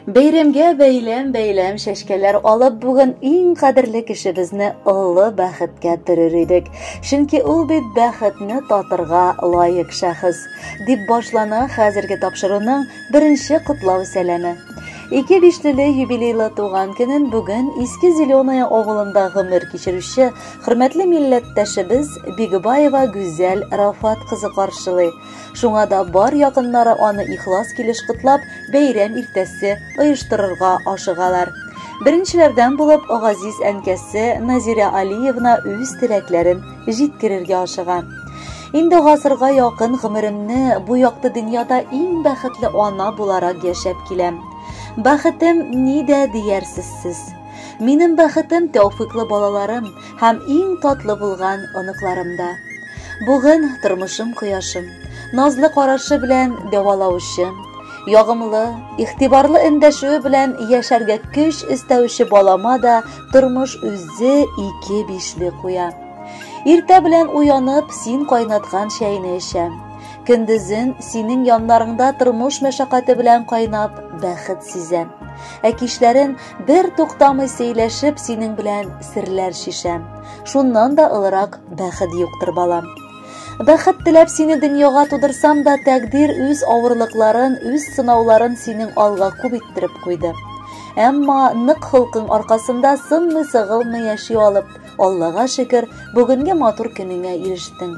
Бәйрәмгә бәйләм-бәйләм чәчкәләр алып, бүген иң кадерле кешебезне олы бәхеткә төрер идек. Чөнки ул бит бәхетне татырга лаек шәхес, дип башлана хәзерге тапшыруның беренче котлау сәламе. Ике бишлеле юбилейлы туган көнен бүген Иске Зеленая авылында гомер кичерүче хөрмәтле милләттәшебез Бигбаева Гүзәл Рафат кызы каршылый. Шуңа да бар якыннары аны ихлас килеш котлап, бәйрәм иртәсе оештырырга ашыгалар. Беренчеләрдән булып газиз әнкәсе Назирә Алиевна үз теләкләрен җиткерергә ашыга. Инде гасырга якын гомеремне бу якты дөньяда иң бәхетле ана буларак яшәп киләм. Бәхетем нидә диярсез сез? Минем бәхетем тәүфыйклы балаларым һәм иң татлы булган оныкларымда. Бүген тормышым кояшым, назлы карашы белән дәвалаучы, ягымлы, игътибарлы эндәшүе белән яшәргә көч өстәүче балама да тормыш үзе ике бишле куя. Иртә белән уянып, син кайнаткан чәйне эчәм. Көндезен синең яннарыңда тормыш мәшәкате белән кайнап, бәхет сизәм. Ә кичләрен бер туктамый сөйләшеп, синең белән серләр чишәм. Шуннан да олырак бәхет юктыр, балам. Бәхет теләп сине дөньяга тудырсам да, тәкъдир үз авырлыкларын, үз сынауларын синең алга күп иттереп куйды. Әмма нык холкың аркасында сынмый-сыгылмый яши алып, Аллага шөкер, бүгенге матур көнеңә ирештең.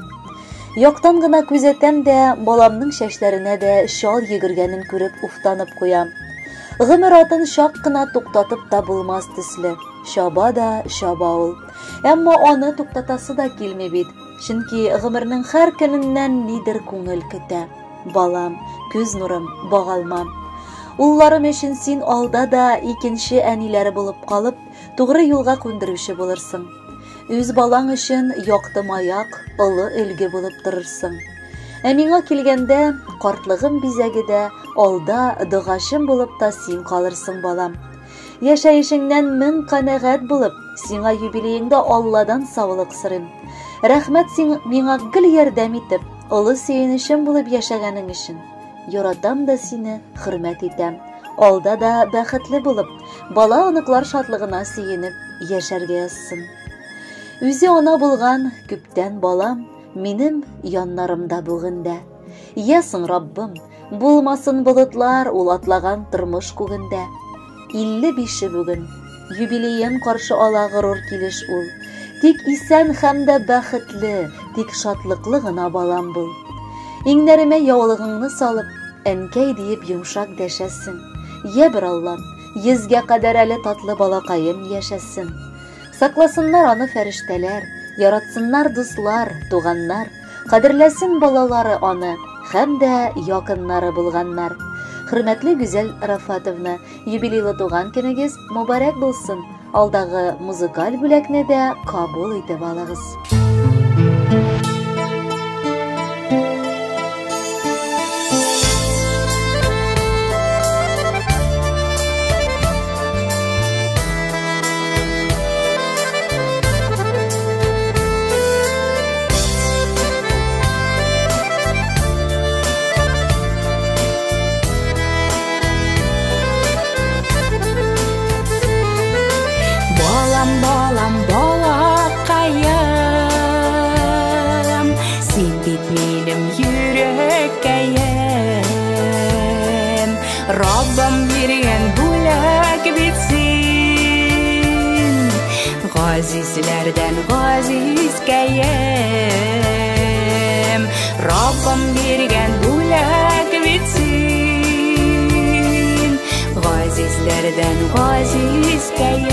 Яктан гына күзәтәм дә, баламның чәчләренә дә чал йөгергәнен күреп уфтанып куям. Гомер атын чак кына туктатып та булмас төсле. Чаба да чаба ул. Әмма аны туктатасы да килми бит. Чөнки гомернең һәр көненнән нидер күңел көтә. Балам, күз нурым, багалмам. Улларым өчен син алда да икенче әниләре булып калып, тугры юлга күндерүче булырсың. Үз балаң өчен якты маяк, олы өлге булып торырсың. Ә миңа килгәндә, картлыгым бизәге дә, алда догачым булып та син калырсың, балам. Яшәешеңнән мең канәгать булып, сиңа юбилееңда Алладан саулык сорыйм. Рәхмәт син миңа гел ярдәм итеп, олы сөенечем булып яшәгәнең өчен. Яратам да сине, хөрмәт итәм. Алда да бәхетле булып, бала-оныклар шатлыгына сөенеп яшәргә язсын. Үзе ана булган күптән балам минем яннарымда бүген дә. Йә соң, Раббым, булмасын болытлар ул атлаган тормыш күгендә. 55-е бүген. Юбилеен каршы ала горур килеш ул. Тик исән һәм дә бәхетле, тик шатлыклы гына балам бул. Иңнәремә яулыгыңны салып, әнкәй диеп йомшак дәшәсең. Йә бер Аллам, йөзгә кадәр әле татлы балакаем яшәсен. Сакласыннар аны фәрештәләр, яратсыннар дуслар, туганнар. Кадерләсен балалары аны һәм дә якыннары булганнар. Хөрмәтле Гүзәл Рафатовна, юбилейлы туган көнегез мөбарәк булсын. Алдагы музыкаль бүләкне дә кабул итеп алыгыз. Балам, балам, балакаем, син бит минем йөрәккәем. Раббым биргән бүләк бит син, газизләрдән газизкәем. Раббым биргән бүләк бит син, газизләрдән газизкәем.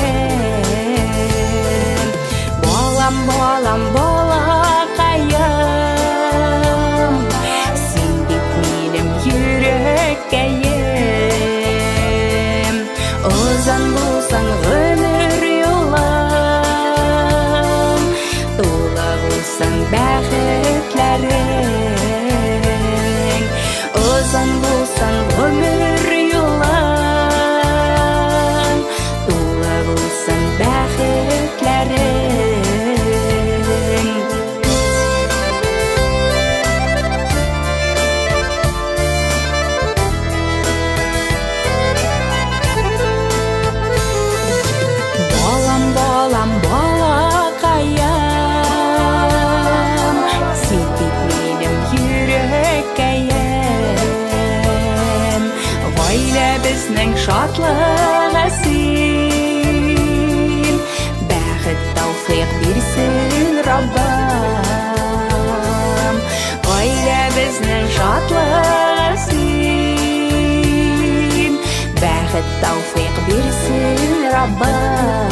Балам, балам, балакаем, син бит минем йөрәккәем. Озын булсын гомер юлың, тулы булсын бәхетләрең. Озын булсын гомер юлың, тулы Гаиләбезнең шатлыгы син. Бәхет тәүфыйк бирсен Раббым. Гаиләбезнең шатлыгы син. Бәхет тәүфыйк бирсен Раббым.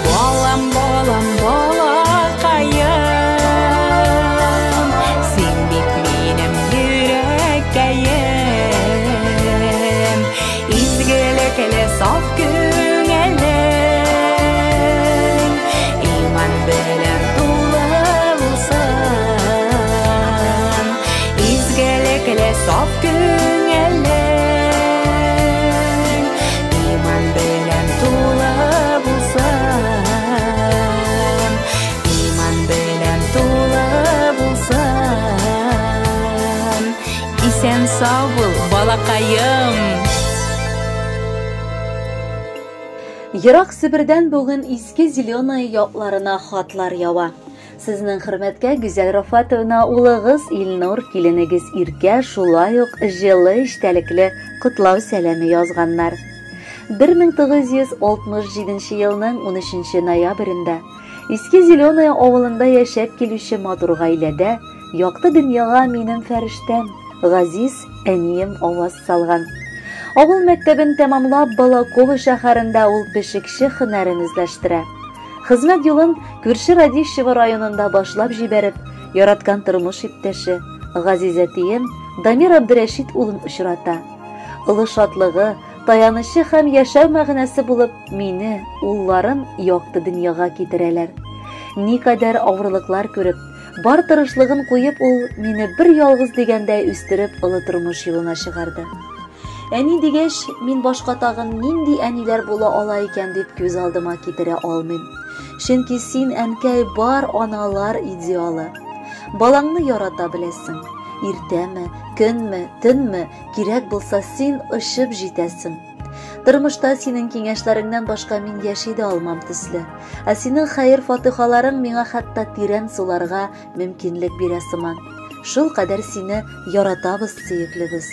Балам, балам, балакаем, син бит минем йөрәккәем. Изгелекле саф күңелем, иман белән тулы булсын. Изгелекле саф күңелем, иман белән тулы булсын. Иман белән тулы булсын. Исән сау бул, балакаем. Ерак Себердән бүген Иске Зеленая якларына хатлар ява. Сезнең хөрмәткә Гүзәл Рафатовна улыгыз Илнур, киленегез Иркә шулай ук җылы эчтәлекле котлау сәламе язганнар. 1967 елның 13 ноябрендә Иске Зеленая авылында яшәп килүче матур гаиләдә якты дөньяга минем фәрештәм, газиз әнием аваз салган. Авыл мәктәбен тәмамлап, Балаково шәһәрендә ул пешекче һөнәрен үзләштерә. Хезмәт юлын күрше Радищево районында башлап җибәреп, яраткан тормыш иптәше, газиз әтием Дамир Абдурәшит улын очрата. Олы шатлыгы, таянычы һәм яшәү мәгънәсе булып мине, улларын якты дөньяга китерәләр. Никадәр авырлыклар күреп, бар тырышлыгын куеп ул мине бер ялгыз дигәндәй үстереп олы тормыш юлына чыгарды. Әни дигәч, мин башка тагын нинди әниләр була ала икән дип күз алдыма китерә алмыйм. Чөнки син, әнкәй, бар аналар идеалы. Балаңны ярата беләсең. Иртәме, көнме, төнме, кирәк булса син очып җитәсең. Тормышта синең киңәшләреңнән башка мин яши дә алмам төсле. Ә синең хәер-фатихаларың миңа хәтта тирән суларга мөмкинлек бирә сыман. Шул кадәр сине яратабыз, сөеклебез.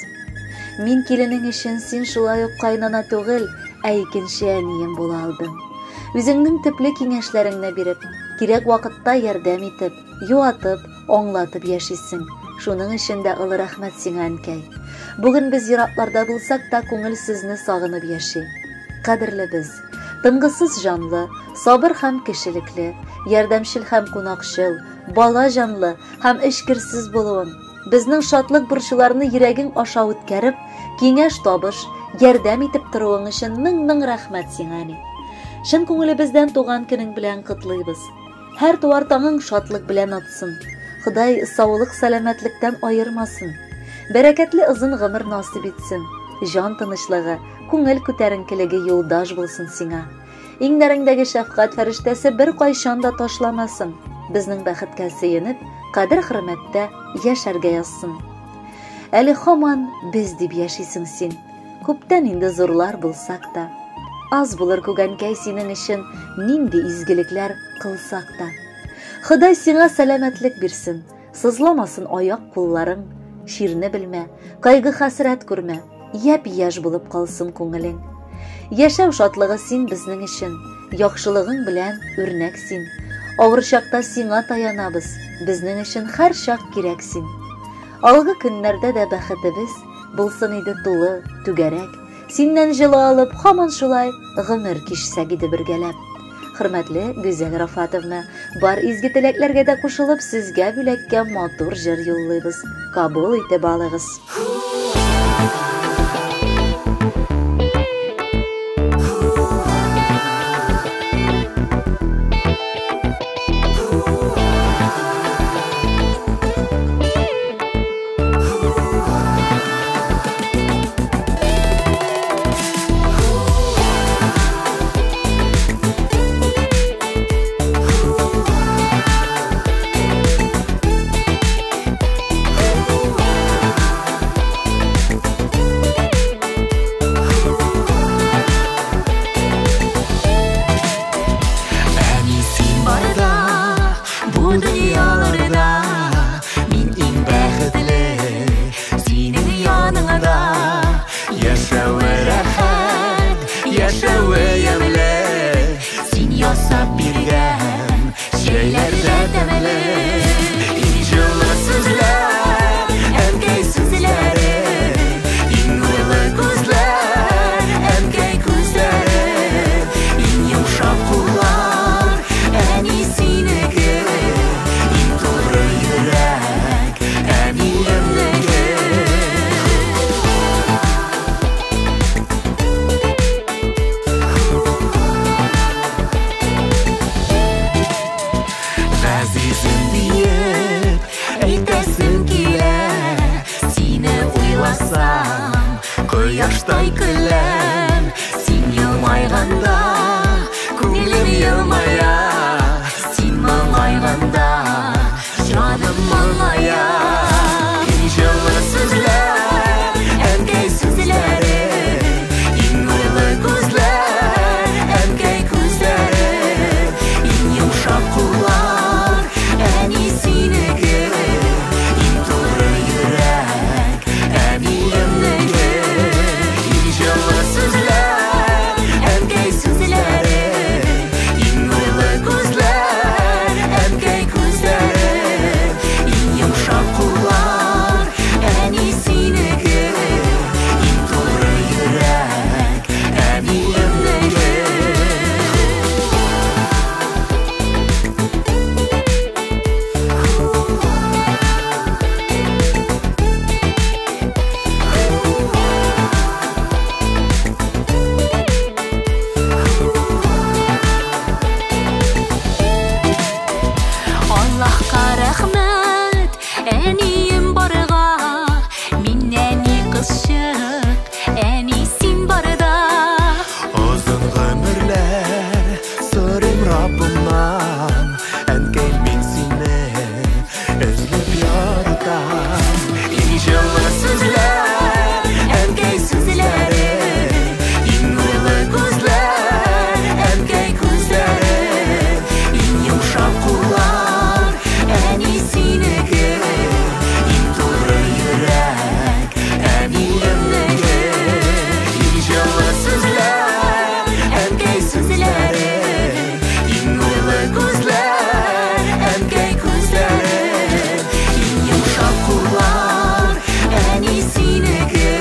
Мин киленең өчен син шулай ук кайнана түгел, ә икенче әнием була алдың. Үзеңнең төпле киңәшләреңне биреп, кирәк вакытта ярдәм итеп, юатып, аңлатып яшисең. Шуның өчен дә олы рәхмәт сиңа, әнкәй. Бүген без еракларда булсак та күңел сезне сагынып яши. Кадерлебез, тынгысыз җанлы, сабыр һәм кешелекле, ярдәмчел һәм кунакчыл, бала җанлы һәм эчкерсез булуың, безнең шатлык борчуларны йөрәгең аша үткәреп, киңәш табыш, ярдәм итеп торуың өчен мең-мең рәхмәт сиңа, әни. Чын күңелебездән туган көнең белән котлыйбыз. Һәр туар таңың шатлык белән атсын. Ходай саулык сәламәтлектән аермасын. Бәрәкәтле озын гомер насыйп итсен. Җан тынычлыгы, күңел күтәренкелеге юлдаш булсын сиңа. Иңнәреңдәге шәфкать фәрештәсе бер кайчан да ташламасын. Безнең бәхеткә сөенеп, кадер-хөрмәттә яшәргә язсын. Әле һаман без дип яшисең син. Күптән инде зурлар булсак та. Аз булыр күгәнкәй синең өчен нинди изгелекләр кылсак та. Ходай сиңа сәламәтлек бирсен, сызламасын аяк кулларың, чирне белмә, кайгы хәсрәт күрмә, япь-яшь булып калсын күңелең. Яшәү шатлыгы син безнең өчен, яхшылыгың белән үрнәк син. Авыр чакта сиңа таянабыз, безнең өчен һәр чак кирәк син. Алгы көннәрдә дә бәхетебез булсын иде тулы, түгәрәк. Синнән җылы алып, һаман шулай гомер кичсәк иде бергәләп. Хөрмәтле Гүзәл Рафатовна, бар изге теләкләргә дә кушылып, сезгә бүләккә матур җыр юллыйбыз. Кабул итеп алыгыз. Ooh. белән. Син елмайганда, күңелем елмая. Син моңайганда, җаным моңая. Иң җылы сүзләр, әнкәй сүзләре. Иң нурлы күзләр, әнкәй күзләре. Иң йомшак куллар, әни синеке. Иң туры йөрәк, әниемнеке. Иң җылы сүзләр, әнкәй сүзләре. Иң нурлы күзләр, әнкәй күзләре. Иң йомшак куллар, әни синеке. Иң туры йөрәк, әниемнеке. Аллаһка рәхмәт, әнием барга. Мин нәни кызчык, әни син барда. Озын гомерләр сорыйм Раббымнан, әнкәй мин сине өзелеп яратам. Иң җылы сүзләр, әнкәй сүзләре. Иң нурлы күзләр, әнкәй күзләре. Иң йомшак куллар, әни синеке. Иң туры йөрәк, әниемнеке. Иң җылы сүзләр, әнкәй сүзләре. Иң нурлы күзләр, әнкәй күзләре. Иң йомшак куллар, әни синеке.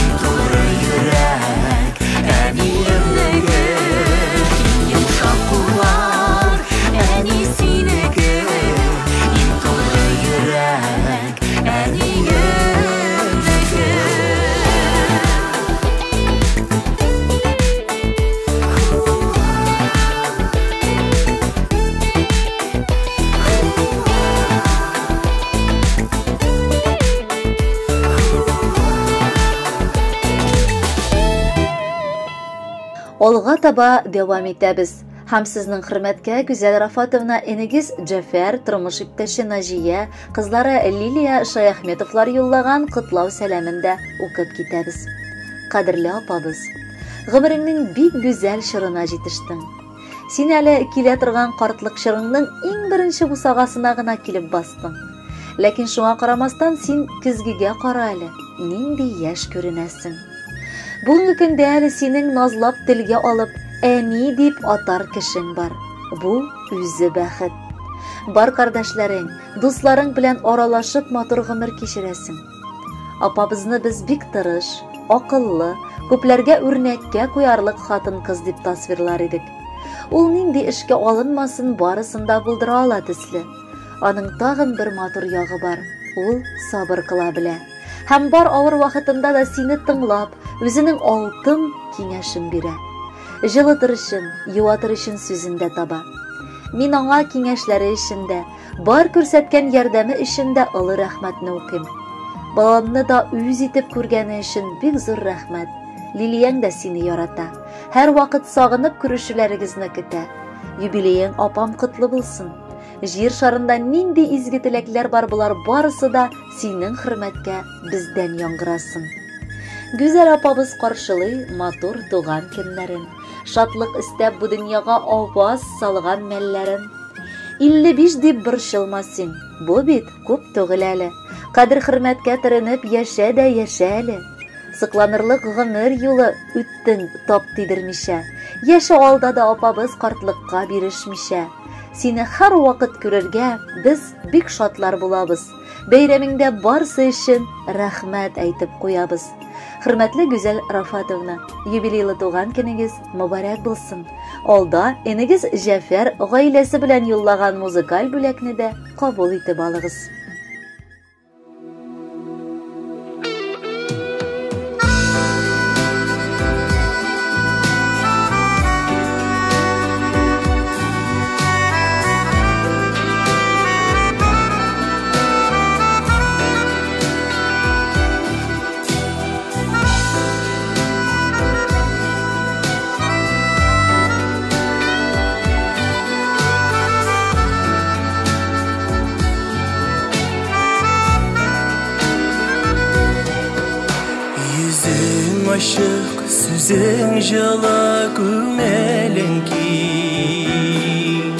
Иң туры йөрәк, әниемнеке. Иң йомшак куллар, әни синеке. Иң туры йөрәк, әниемнеке. Алга таба дәвам итәбез. Һәм сезнең хөрмәткә Гүзәл Рафатовна энегез Җәфәр, тормыш иптәше Наҗия, кызлары Лилия Шаяхметовлар юллаган котлау сәламен дә укып китәбез. Кадерле апабыз, гомереңнең бик гүзәл чорына җитештең. Син әле килә торган картлык чорыңның иң беренче бусагасына гына килеп бастың. Ләкин шуңа карамастан син көзгегә кара әле, нинди яшь күренәсең. Бүгенге көндә әле синең назлап телгә алып, әни дип атар кешең бар. Бу үзе бәхет. Бар кардәшләрең, дусларың белән аралашып матур гомер кичерәсең. Апабызны без бик тырыш, акыллы, күпләргә үрнәккә куярлык хатын-кыз дип тасвирлар идек. Ул нинди эшкә алынмасын, барысын да булдыра ала төсле. Аның тагын бер матур ягы бар. Ул сабыр кыла белә. Һәм бар авыр вакытында да сине тыңлап, үзенең алтын киңәшен бирә. Җылытыр өчен, юатыр өчен сүзен дә таба. Мин аңа киңәшләре өчен дә, бар күрсәткән ярдәме өчен дә олы рәхмәтне укыйм. Баламны да үз итеп күргәне өчен бик зур рәхмәт. Лилияң дә сине ярата. Һәр вакыт сагынып күрешүләрегезне көтә. Юбилеең апам котлы булсын. Җир шарында нинди изге теләкләр бар, болар барысы да синең хөрмәткә бездән яңгырасын. Гүзәл апабыз каршылый матур туган көннәрен. Шатлык истәп бу дөньяга аваз салган мәлләрен. 55 дип борчылма син. Бу бит күп түгел әле. Кадер хөрмәткә төренеп яшә дә яшә әле. Сыкланырлык гомер юлы үттең тап тидермичә. Яшә алда да апабыз картлыкка бирешмичә. Сине һәр вакыт күрергә без бик шатлар булабыз. Бәйрәмеңдә барсы өчен рәхмәт әйтеп куябыз. Хөрмәтле Гүзәл Рафатовна, юбилейлы туган көнегез мөбарәк булсын. Алда энегез Җәфәр гаиләсе белән юллаган музыкаль бүләкне дә кабул итеп алыгыз. Сүзең җылы, күңелең киң.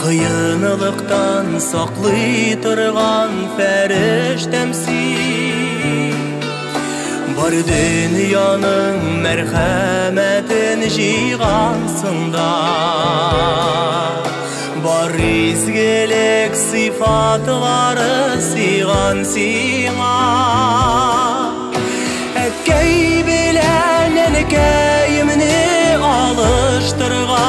Кыенлыктан саклый торган фәрештәм син. Бар дөньяның мәрхәмәтен җыйгансың да, бар изгелек сыйфатлары сыйган сиңа. Әткәй белән әнкәемне алыштырган,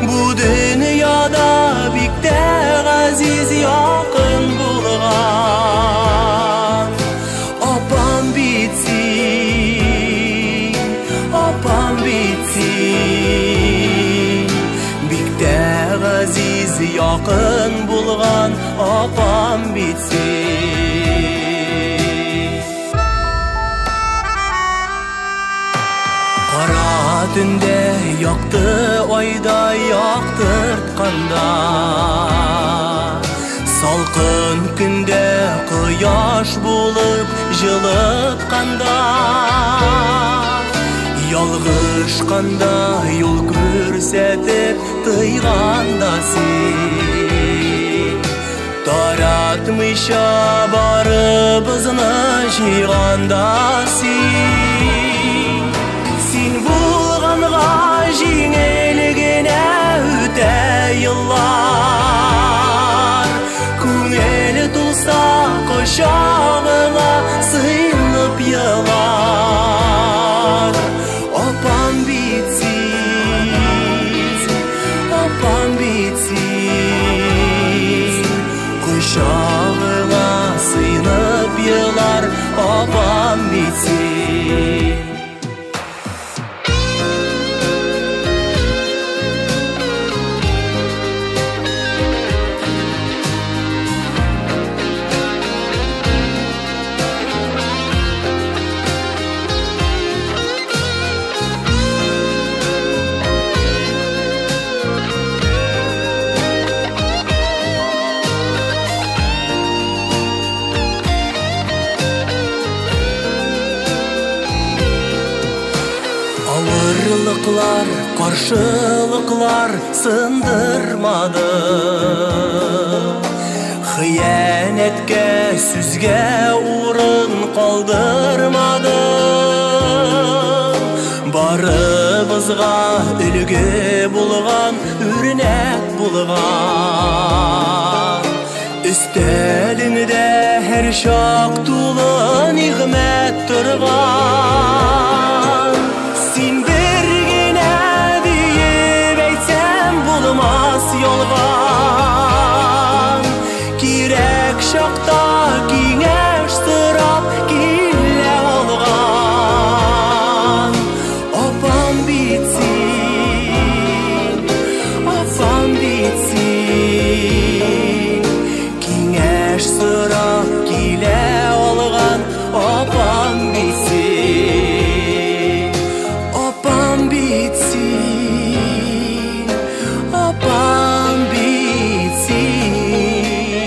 бу дөньяда бик тә газиз якын булган. Апам бит син, апам бит син, бик тә газиз якын булган апам бит син. Кара төндә якты айда яктыртканда, салкын көндә кояш булып җылытканда, ялгышканда юл күрсәтеп тыйганда син, таратмыйча барыбызны җыйганда син. Син булганга җиңел генә үтә еллар, күңел тулса кочагыңа сыенып елар. Апам бит син, апам бит син, кочагыңа сыенып елар апам бит син. Авырлыклар, каршылыклар сындырмады, хыянәткә сүзгә урын калдырмады. Барыбызга өлге булган, үрнәк булган. Өстәлеңдә һәр чак тулы нигъмәт торган. Син бер генә диеп әйтсәм булмас ялган. Кирәк чакта киңәш сорап килә алган. Апам бит син, апам бит син, киңәш сорап килә алган апам бит син. Апам бит син, апам бит син,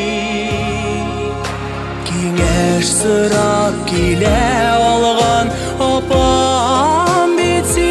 киңәш сорап килә алган апам бит син.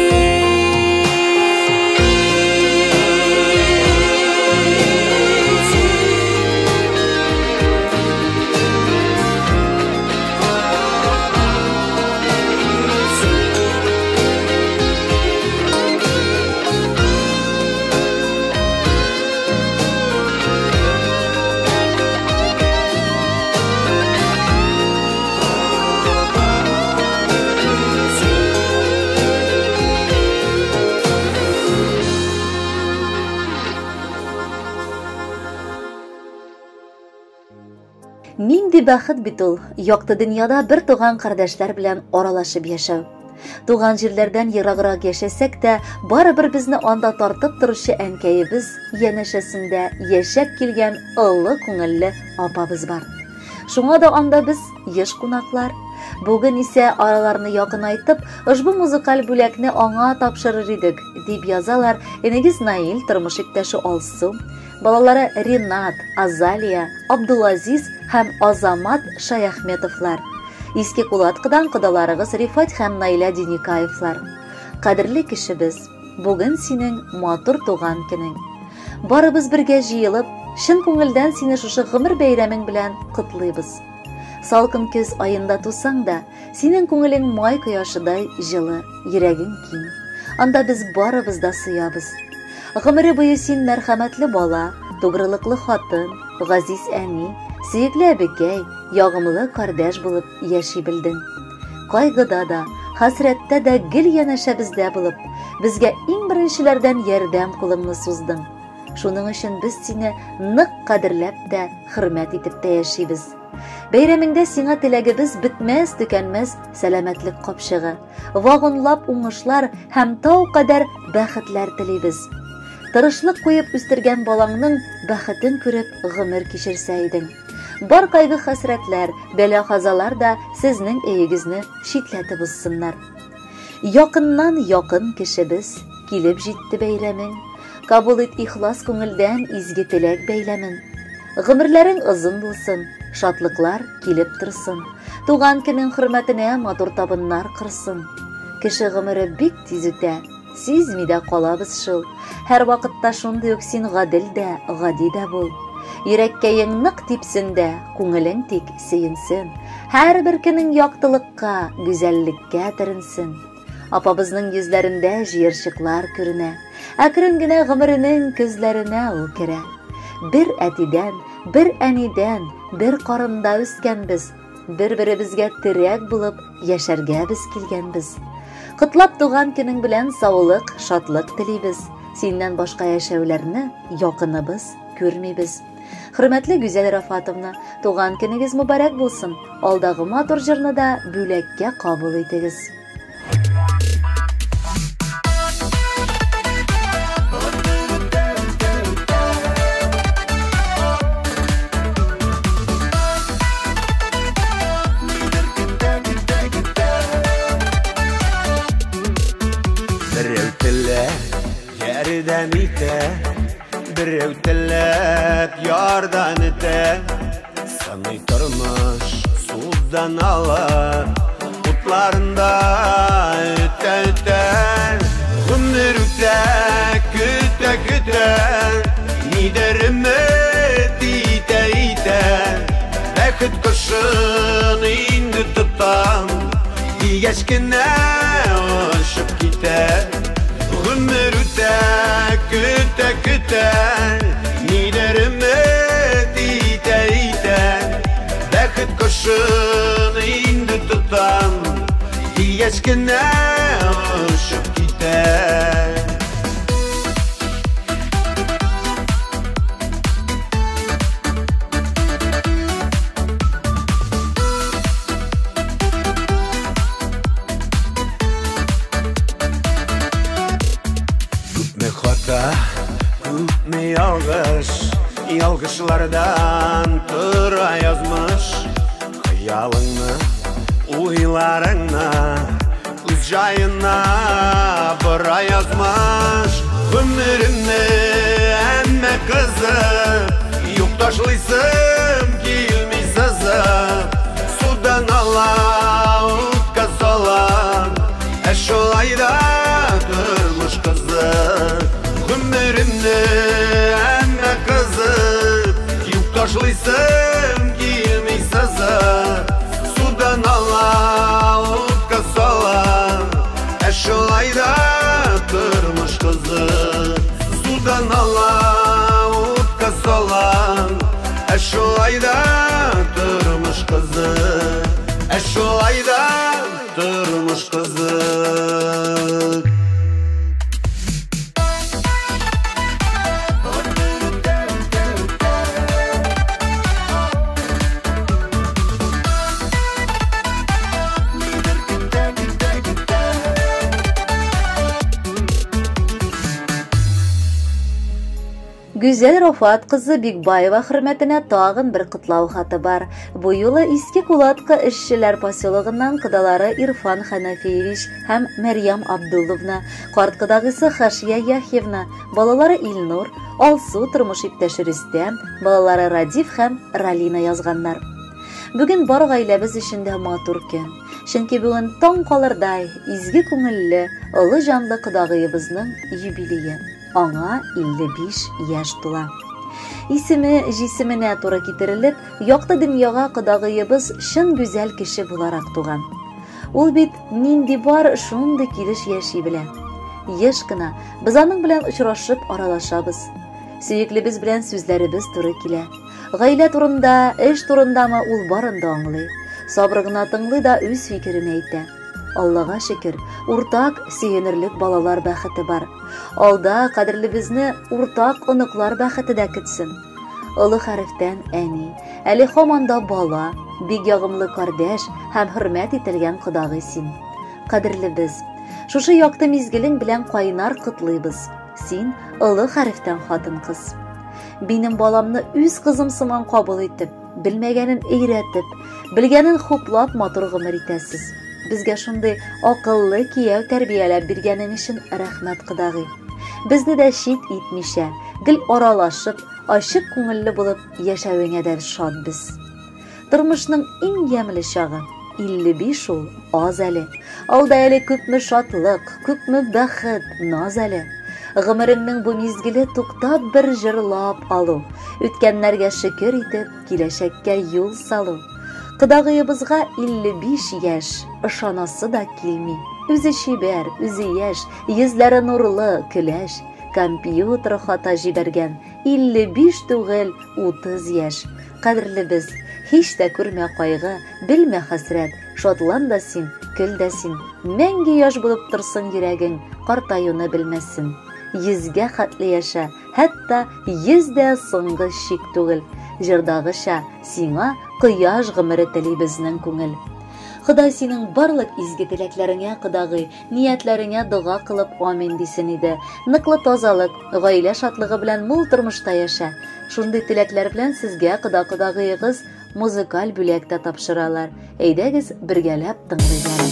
Нинди бәхет бит ул, якты дөньяда бер туган кардәшләр белән аралашып яшәү. Туган җирләрдән ераграк яшәсәк тә, барыбер безне анда тартып торучы әнкәебез янәшәсендә яшәп килгән олы күңелле апабыз бар. Шуңа да анда без еш кунаклар. Бүген исә араларны якынайтып, ошбу музыкаль бүләкне аңа тапшырыр идек, дип язалар энегез Наил, тормыш иптәше Алсу, балалары Ринат, Азалия, Абдулазиз һәм Азамат Шаяхметовлар. Иске Кулаткыдан кодаларыгыз Рифат һәм Наилә Деникаевлар. Кадерле кешебез, бүген синең матур туган көнең. Барыбыз бергә җыелып, чын күңелдән сине шушы гомер бәйрәмең белән котлыйбыз. Салкын көз аенда тусаң да, синең күңелең май кояшыдай җылы, йөрәгең киң. Анда без барыбыз да сыябыз. Гомере буе син мәрхәмәтле бала, тугрылыклы хатын, газиз әни, сөекле әбекәй, ягымлы кардәш булып яши белдең. Кайгыда да, хәсрәттә дә гел янәшәбездә булып, безгә иң беренчеләрдән ярдәм кулыңны суздың. Шуның өчен без сине нык кадерләп тә, хөрмәт итеп тә яшибез. Бәйрәмеңдә сиңа теләгебез бетмәс, төкәнмәс сәламәтлек капчыгы, вагонлап уңышлар һәм тау кадәр бәхетләр телибез. Тырышлык куеп үстергән балаңның бәхетен күреп гомер кичерсә идең. Бар кайгы-хәсрәтләр, бәла-казалар да сезнең өегезне читләтеп узсыннар. Якыннан якын кешебез, килеп җитте бәйрәмең. Кабул ит ихлас күңелдән изге теләк бәйләмен. Гомерләрең озын булсын, шатлыклар килеп торсын. Туган көнең хөрмәтенә матур табыннар корсын. Кеше гомере бик тиз үтә, сизми дә калабыз шул. Һәр вакытта шундый ук син гадел дә, гади дә бул. Йөрәккәең нык типсен дә, күңелең тик сөенсен. Һәрбер көнең яктылыкка, гүзәллеккә төренсен. Апабызның йөзләрендә җыерчыклар күренә. Әкрен генә гомеренең көзләренә ул керә. Бер әтидән, бер әнидән, бер карында үскәнбез. Бер-беребезгә терәк булып яшәргә без килгәнбез. Котлап туган көнең белән саулык, шатлык телибез. Синнән башка яшәүләрне якыныбыз күрмибез. Хөрмәтле Гүзәл Рафатовна, туган көнегез мөбарәк булсын. Алдагы матур җырны да бүләккә кабул итегез. Берәү теләп ярдәм итә, берәү теләп ярдәм итә. Сыный тормыш судан ала, утларында өтә-өтә. Гомер үтә, көтә-көтә, нидер өмет итә-итә. Бәхет кошын инде тотам, дигәч кенә очып китә. Гомер үтә, көтә-көтә, нидер өмет итә-итә. Бәхет кошын инде тотам, дигәч кенә очып китә. Күпме хата, күпме ялгыш, ялгышлардан тора язмыш. Хыялыңны, уйларыңны үз җаена бора язмыш. Гомеремне әмма кызып, юк ташлыйсым килми сызып. Судан ала, утка сала, ә шулай да тормыш кызык. Гомеремне әмма кызып, юк ташлыйсым килми сызып. Судан ала, утка сала, ә шулай да тормыш кызык. Судан ала, утка сала, ә шулай да тормыш кызык. Ә шулай да тормыш кызык. Гүзәл Рафат кызы Бикбаева хөрмәтенә тагын бер котлау хаты бар. Бу юлы Иске Кулаткы эшчеләр поселогыннан кодалары Ирфан Ханафиевич һәм Мәрьям Абдулловна, карт кодагысы Хашия Яхьевна, балалары Илнур, Алсу, тормыш иптәше Рөстәм, балалары Радиф һәм Ралина язганнар. Бүген бар гаиләбез өчен дә матур көн. Чөнки бүген таң калырдай, изге күңелле, олы җанлы кодагыебызның юбилее. Аңа 55 яшь тула. Исеме җисеменә туры китерелеп, якты дөньяга кодагыебыз чын гүзәл кеше буларак туган. Ул бит нинди бар, шундый килеш яши белә. Еш кына без аның белән очрашып аралашабыз. Сөеклебез белән сүзләребез туры килә. Гаилә турында, эш турындамы, ул барын да аңлый. Сабыр гына тыңлый да үз фикерен әйтә. Аллага шөкер, уртак сөенерлек балалар бәхете бар. Алда кадерлебезне уртак оныклар бәхете дә көтсен. Олы хәрефтән әни, әле һаман да бала, бик ягымлы кардәш һәм хөрмәт ителгән кодагый син. Кадерлебез, шушы якты мизгелең белән кайнар котлыйбыз. Син олы хәрефтән хатын-кыз. Минем баламны үз кызым сыман кабул итеп, белмәгәнен өйрәтеп, белгәнен хуплап матур гомер итәсез. Безгә шундый акыллы кияү тәрбияләп биргәнең өчен рәхмәт, кодагый. Безне дә чит итмичә, гел аралашып, ачык күңелле булып яшәвеңә дә шат без. Тормышның иң ямьле чагы 55 ул аз әле. Алда әле күпме шатлык, күпме бәхет, наз әле. Гомереңнең бу мизгеле туктап бер җырлап алу, үткәннәргә шөкер итеп, киләчәккә юл салу. Кодагыебызга 55 яшь, ышанасы да килми. Үзе чибәр, үзе яшь, йөзләре нурлы, көләч. Компьютер хата җибәргән, 55 түгел, 30 яшь. Кадерлебез, һич тә күрмә кайгы, белмә хәсрәт, шатлан да син, көл дә син. Мәңге яшь булып торсын йөрәгең, картаюны белмәсен. Йөзгә хәтле яшә, хәтта йөз дә соңгы чик түгел. Җырдагыча, сиңа кояш гомере тели безнең күңел. Ходай синең барлык изге теләкләреңә, кодагый, ниятләреңә дога кылып амин дисен иде. Ныклы тазалык, гаилә шатлыгы белән мул тормышта яшә. Шундый теләкләр белән сезгә кода-кодагыегыз музыкаль бүләк тә тапшыралар. Әйдәгез, бергәләп тыңлыйк әле.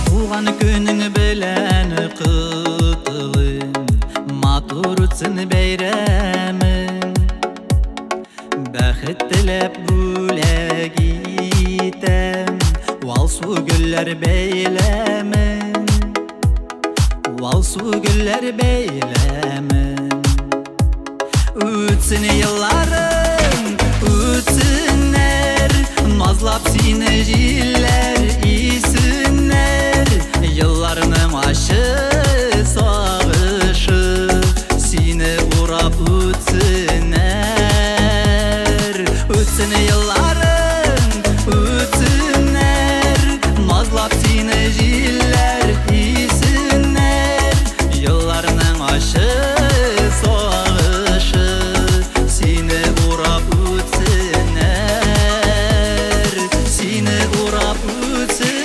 Туган көнең белән котлыйм, матур үтсен бәйрәмең. Бәхет теләп бүләк итәм, алсу гөлләр бәйләмен, алсу гөлләр бәйләмен. Үтсен елларың, үтсеннәр, назлап сине җилләр исеннәр. Елларның ачы сагышы сине урап үтсеннәр. Үтсен елларың, үтсеннәр, назлап сине җилләр исеннәр. Елларның ачы сагышы сине урап үтсеннәр, сине урап үтсеннәр.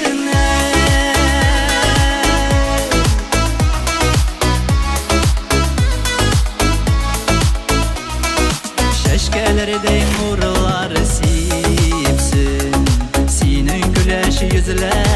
Чәчкәләрдәй нурлар сипсен синең көләч йөзләрең.